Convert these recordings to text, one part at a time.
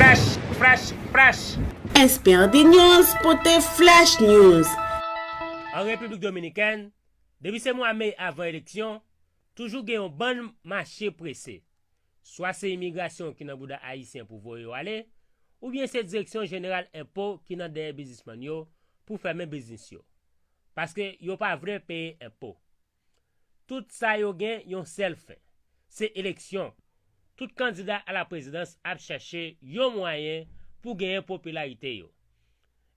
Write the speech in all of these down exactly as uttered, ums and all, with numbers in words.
Flash, flash, flash. S P R D News pote Flash News. An Repiblik Dominikèn, depi se mwa me avan eleksyon, toujou gen yon bann mache prese. Swa se imigrasyon ki nan bouda ayisyen pou voye yo ale, oubyen se Direksyon Jeneral Enpo ki nan dèyè biznismann yo pou fèmen biznis yo. Paske yo pa vle peye enpo. Tout sa yo gen yon sèl fen. Se eleksyon. Tout kandida a la prezidans ap chèche yon mwayen pou genyen popilarite yo.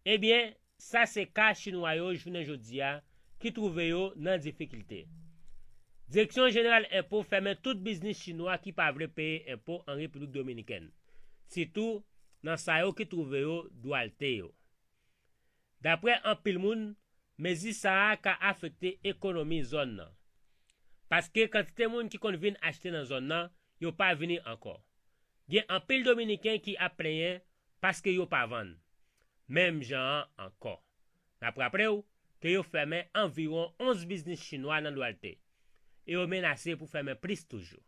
Ebyen, sa se ka chinwa yo jounen jodi a ki twouve yo nan difikilte. Direksyon Jeneral Enpo fèmen tout biznis chinwa ki pa vle peye enpo an Repiblik Dominikèn, sitou nan sa yo ki twouve yo dwalte yo. Daprè anpil moun, mezi sa a ka afekte ekonomi zòn nan. Paske kantite moun ki konn vin achte nan zòn nan, yo pa vini ankò. Gen anpil Dominiken ki ap plenyen paske yo pa vann. Menm jan an ankò. N ap raple w ke yo fèmen anviwon onz biznis chinwa nan Dwalte. E yo menase pou fèmen plis toujou.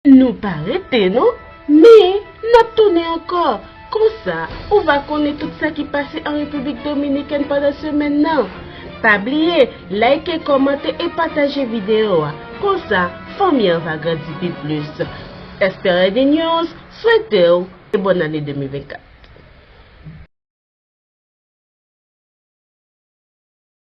Nou pa rete non, men n ap tounen ankò. Konsa, ou va konnen tout sa ki pase an Repiblik Dominikèn pandan semèn nan. Pa bliye, like, kòmante e pataje videyo a. Konsa, fanmi an va grandi pi plis. S P R D News swete w e bòn ane de mil vennkat.